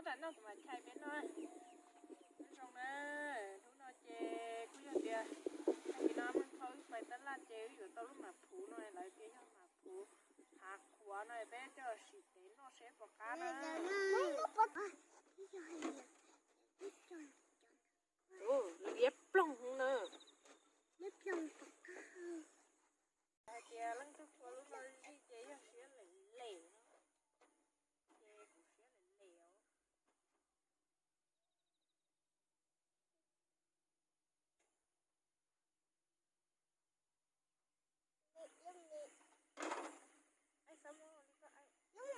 Lam noj kuv mam chais peb noj. Nyob zoo na, hnub no ces kuj yog tias tag kis no Meej Thoj wb pais tab laj ces wb yuav tau lub mam phuv no, lawv tias yog mam phuv hav qhuav no, peb coj sim tev noj seb puas qab na. Liab ploog na. Hais tias leej twg ua lub no zij ces yog siab lem lem, ces kuv siab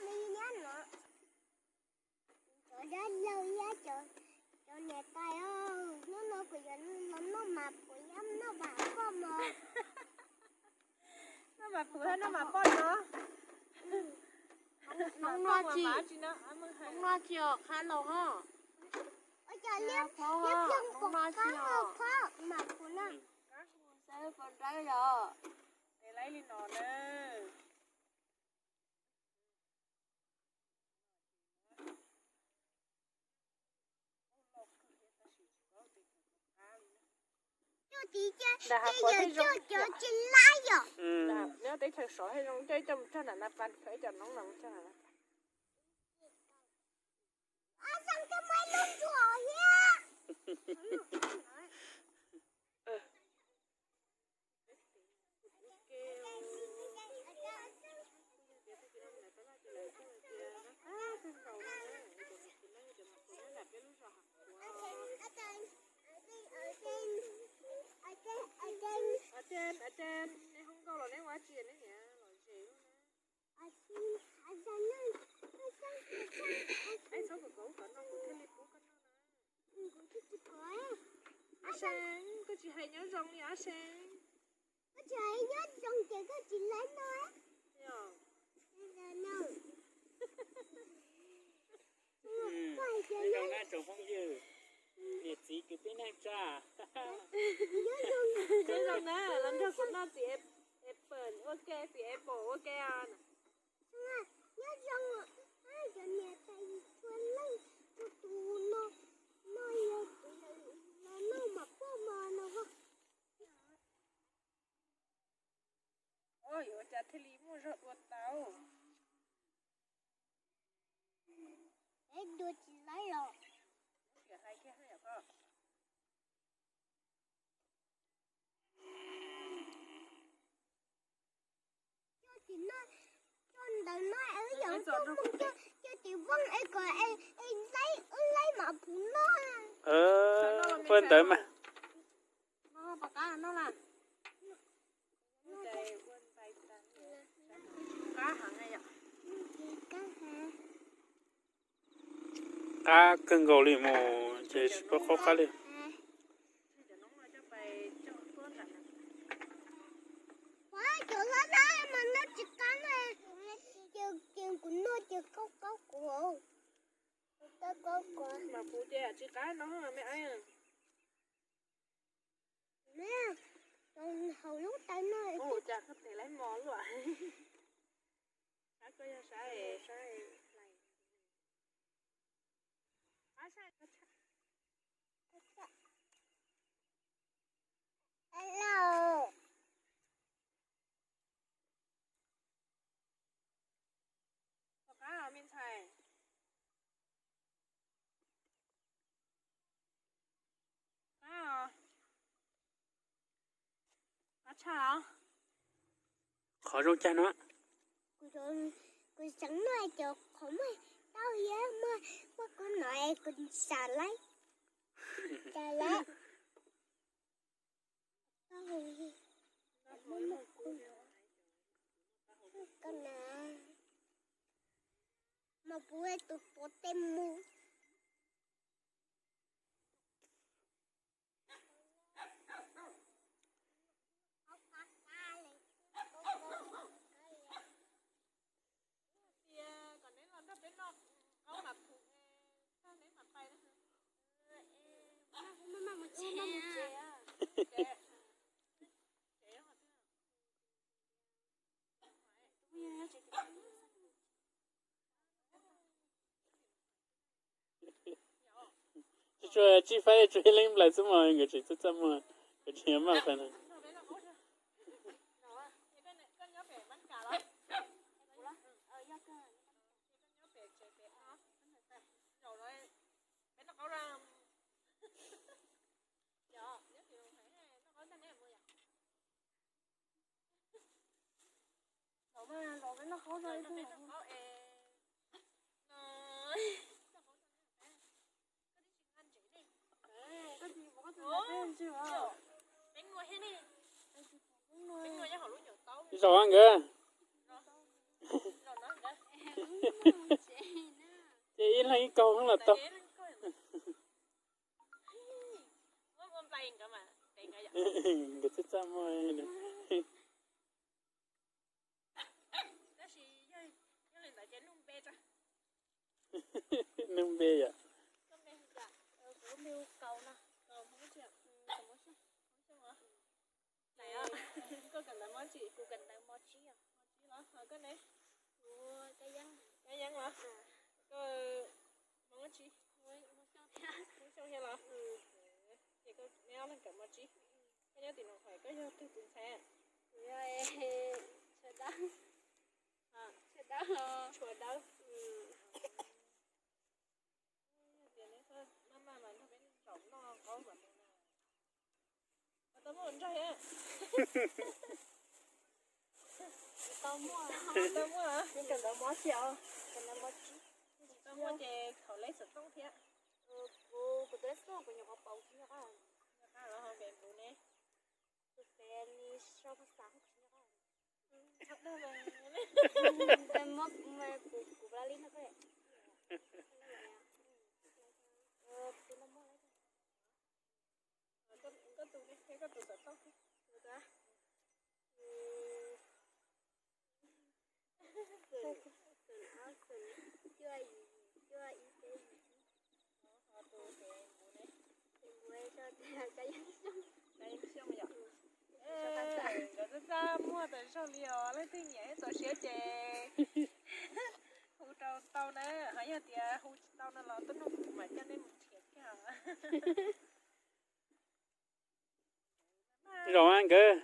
lem lem os. Cov dab laug thiab cov niam tais, hnub no kuv yuav los noj mas puas yab noj mas poj mov. Noj mas puas yab noj mas poj mov. Hnub no tsis, hnub no tsis yog qhab laus ho. Hnub no tsis yog. Tes laib li no na. Nyob teb chaws sov thiaj zoo coj ib co mus cog nram na pas, khaws ib co noob no mus cog nram na pas. Neb hu nkauj los neb ua dab tsi neb niam lom zem lub na? Peb txhob kom koj ua kom no kuv thiaj li pub koj noj na. Ab Seev, koj tsis hais nyob zoo li Ab Seev. Koj tsis hais nyob zoo ces koj tsis laib noj. Nyob zoo na tsoom phooj ywg, niam txiv kwv tij neej tsa. Nyob zoo na, los nrog kuv noj txiv apple ua ke, txiv apple ua ke os. Nyob zoo, cov niam tais txhua leej txhua tus no, no yog kuv los noj mas poj mov no. Yuav ua cas thiaj li muaj zog dua tau? Dua tsis laib los. Coj ntawd no es yog coj mus coj, coj tsis vooj es kom es laib, wb laib mam phuv noj. Ua ntawd mas. Qab kawg nkaus li mus ces tsis paub qab qab li. Kuv noj ces qaub qaub kuv, qaub qaub kuv. Mas kuv ces tsis qab no me aib. Haus lub taw no. Ua cas koj tes laib mos luaj? Saib koj yog saib. Qab me ntxhais. Qab os. Qab tshaj os. Qhov zoo cag no. Kuv tseem noj cov qhov muag tau thiab muaj, muaj kuv no es kuv xam laib, xam laib. Koj na, mas puv tus pov tej mus. Tias kom neb los nrog peb noj qaub mam phuv, neb mam pais. Tsuas tsib faib tsuas ib leeg nplaim xwb mas nkawd tseem txaj txaj muag, nkawd tseem yuav maj faib no. Zaum nkawd, ces ib leeg ib kaug los tau. Nkawd txaj txaj muag. Nug npe yom? Koj kawm ntawv mos tsi? Koj ne? Kab Yeeb los? Koj Hmoob tsi? Hmoob Xyooj thiab los? Ces koj neb ob leeg kawm mos tsi? Koj nyob tim Noom Hoim, koj yog twg tus ntxhais? Kuv yog Tshua Dawb. Tshua Dawb. Tias neb maj maj mas nrog peb zaum noj qaub mas no. Tau muaj ntsaig. Tau muaj, tau muaj. Kawm ntawv mos tsi os? Kawm ntawv mos tsi? Tsis tau muaj ces khaum lej xov tooj thiab. Kuv, kuv tus lej xov tooj kuv nyuam qhuav pauv tsis nco qab. Nco qab los ho pem npuv ne. Tus pem li sau phas xav tsis nco qab. Kuv, kuv la li no. Koj tus ne, koj tus xov tooj. Cuaj ib, cuaj ib peb yim. Tus pem npuv ne? Pem npuv, Kab Yeeb Xyooj. Kab Yeeb Xyooj yom. Nkawd txaj txaj muag tas zog li os, leej twg nyiam ib txoj siab ces hu rau tau na, ho yog tias hu tsis tau no los tuaj nug kuv mam coj nej mus nrhiav kiag. Zoo nkawd.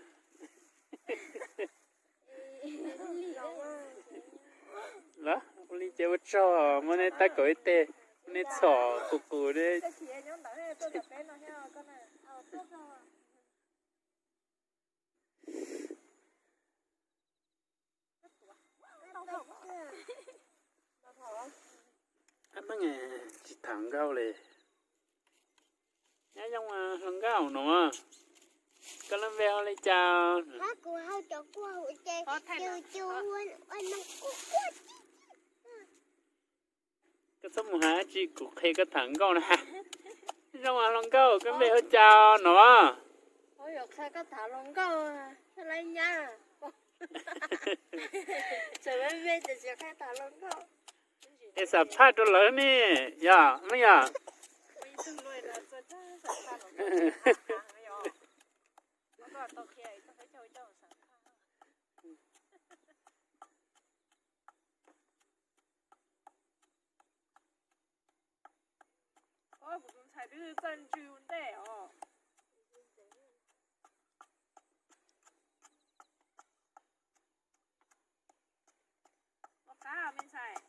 Los ua li ces ua tsaug, muab neb tab kaum ib teg, muab neb txhom qus qus ne. Ab, meej tsis tham nkauj li. Nyob zoo hluas nkauj no, koj lub npe hu li cas? Kuv hu cov kuj hu ces, koj txhob mus hais dab tsi, kuv qhia koj tham nkauj na. Zoo hluas nkauj, koj npe hu cas no? Yuav qhia koj tham hluas nkauj, koj lawv nyab. Tseem me me ces tsis qhia tham hluas nkauj. Es xam phaj rau lawv ne, yog meej yog? Kuv tus ntxhais twb txawj ntswg ua ntej os. Ua qab me ntxhais.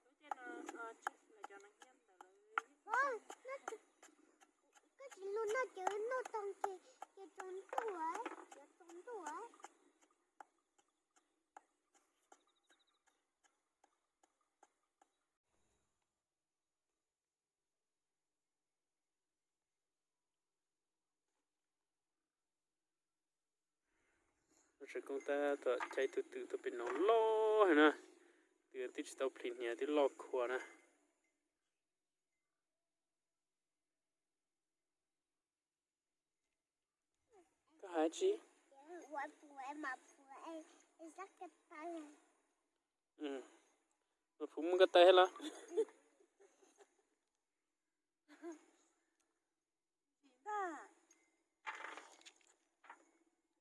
Lub caij no, lawv cov no nyiaj ntawd lawv, koj tsis noj noj ces noj tag ces, ces tsaus ntuj, tsaus ntuj. Tsev koob tab tom cais tus twm tuaj pem no loj heev na, twb tsis tau plhis hniav twb loj khuav na. Koj hais tsi? Mas Phuv muab koj taw thiab los?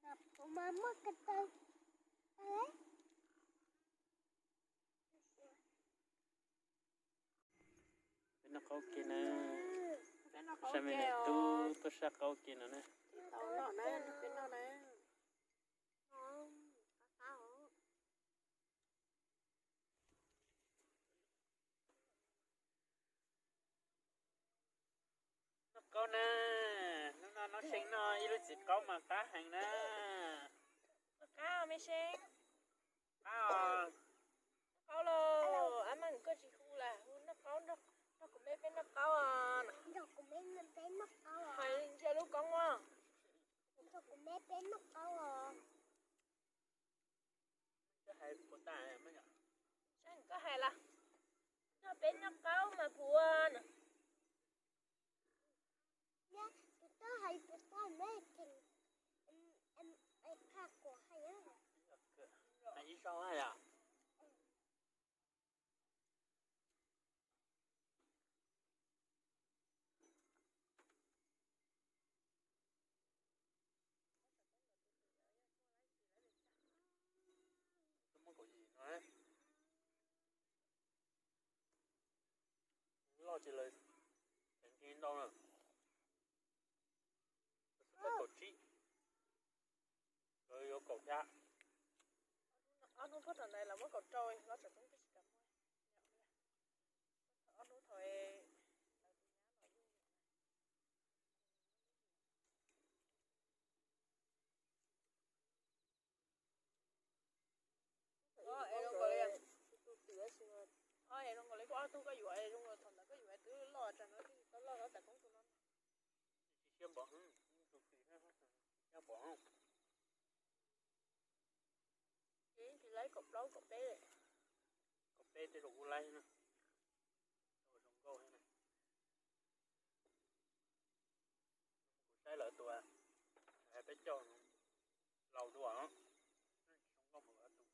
Mas Phuv mas muab koj taw. Peb noj qaub ke na. Peb noj qaub ke os. Tub tuaj saj qaub ke no na. Tau noj na, peb noj na. Noj qaub na, hnub no Noob See noj ib lub txiv qaub mas qab heev na. Qab me See. Qab os. Noj qaub lauj, ab mas koj tsis hu las, hu noj qaub, nrog kuv me peb noj qaub os. Hais ntsia lub koob os. Koj hais las, nrog peb noj qaub mas puas no. Ib zaug yom. Muab kaum yim no, loj tsis lawm, tseem ntau na. Kaum tsib, lawv yuav kaum xya. Ob hnub puag thaum ntawd lawv muab kaum rau, lawv tseem tsis kam muab. Ob hnub thaum es zoo nkaus li, es zoo nkaus li koj ob tug koj yuav, zoo nkaus thaum ntawd koj yuav twb loj tsam no, twb tau loj tas koob tus no. Tsis siab npaum, tus tim siab npaum. Ces tsis laib kaum plaub kaum peb. Kaum peb tej zaum kuv laib na. Zoo nkauj na. Kuv saib lawv tus peb caug laus dua, zoo nkauj mus lawv tus.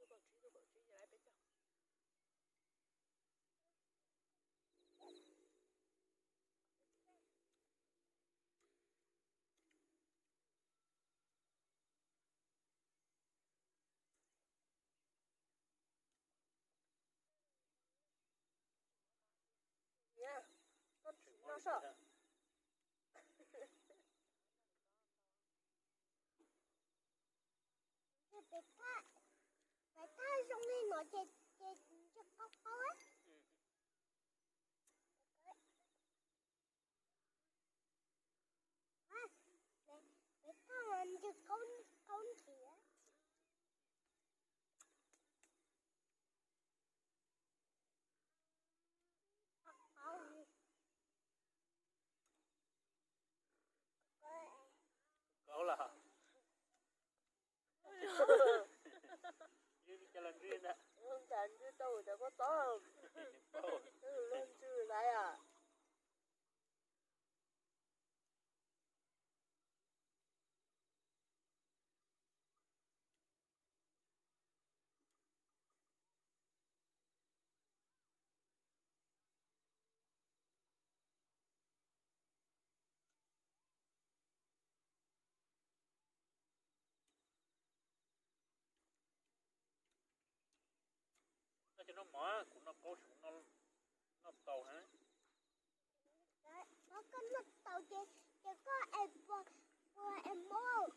Ib tug kaum tsib, ib tug kaum tsib ces laib peb caug. Peb thaj zoo li no ces, ces ntshe qaub qaub. Peb thaj ntshe qaub, qaub nrhiav. Qaub los. Ywg li cas los ntswg ntag. Ntswg tau cov koj tod. Luag ntswg laiv os. Koj cov noj mov, kuv noj qaub, kuv noj tau na. Koj noj tau ces, ces koj es puas, puas es mob.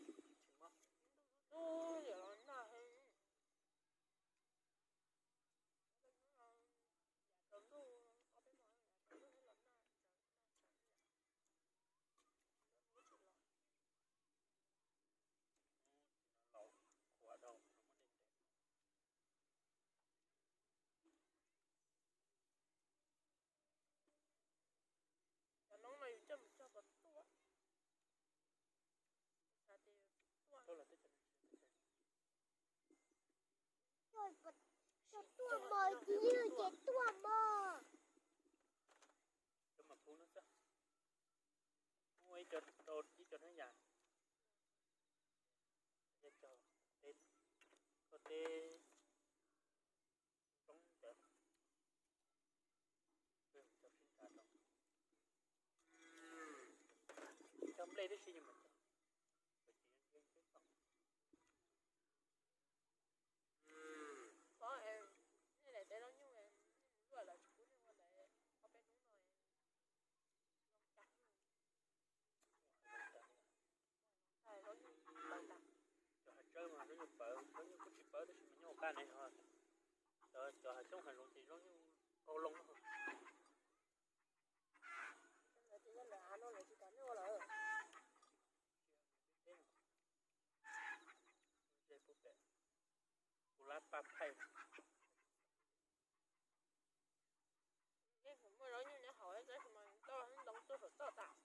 Cov noob no yus coj mus cog puas tuaj? Xav tias tuaj. Cog tuaj mog, tsis yog ces tuaj mog. Cov mam pub no xwb. Muaj ib co rau ib co hnab yas. Koj teb, koj teb tej tib si mas. Pov, nej daim teb zaub nyuj, nej mus luaj lawm tsis pub nej ua lawm, ob peb hnub no zoo cas. Zaub nyuj pawv tas. Cov hav tsawb mas zaub nyuj pawv, zaub nyuj kuj tsis pawv tab sis mas nyuj qab ne ho. Cov hav xyoob hav zoov ces zaub nyuj qau loo. Lawv ces yog lawv av no lawv tsis kam nej ua lawm. Kuv lab paj thaij. Yeej muaj zaub nyuj nyob hauv tab sis mas tau ntoo tuaj saum toj tas.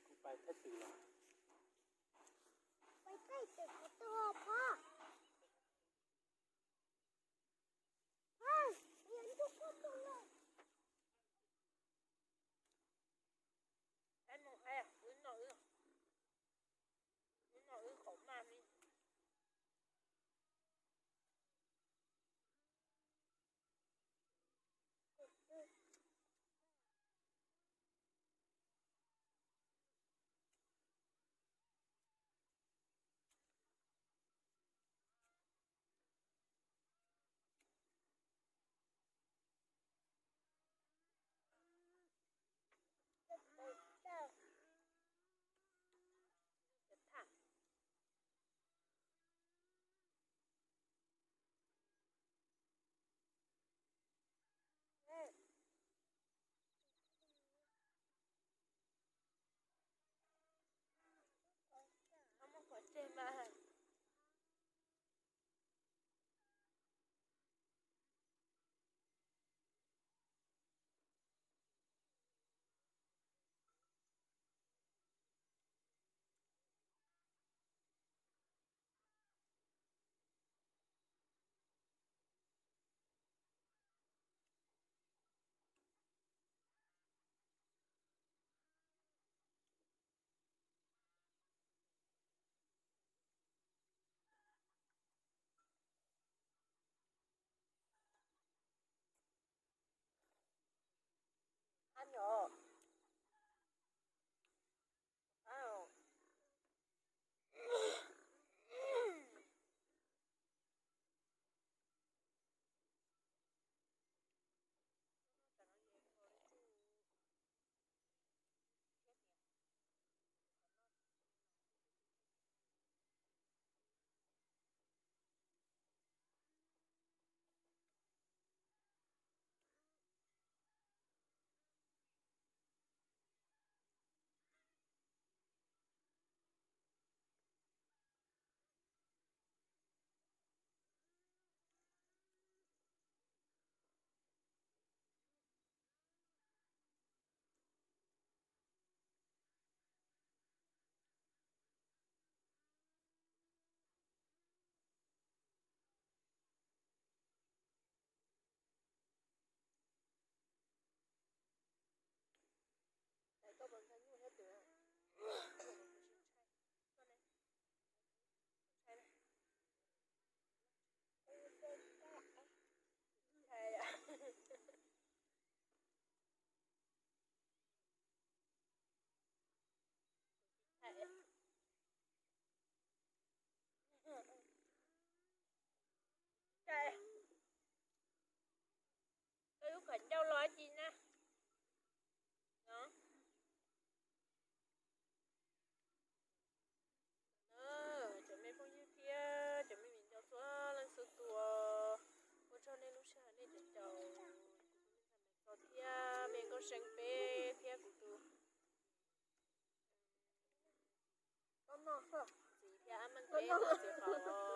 Kuv pais thaij twm los? Pais thaij twm kuv tuag phob. Phob, yog ntuj kub tuag lawm. Wb no, wb no wb qhov maj li. Muab qhov tseg mas. Ab nyom. Ab. Koj lub qhov ncauj los ci na. Cov me phooj ywg thiab cov me viv ncaus txhua leej txhua tus, ua tsaug nej lub sij hawm nej caum caum kuv tus me ntxhais Maiv Txos thiab me nkauj See peb thiab kuv tus txiv thiab ab Meej peb no txiv qhov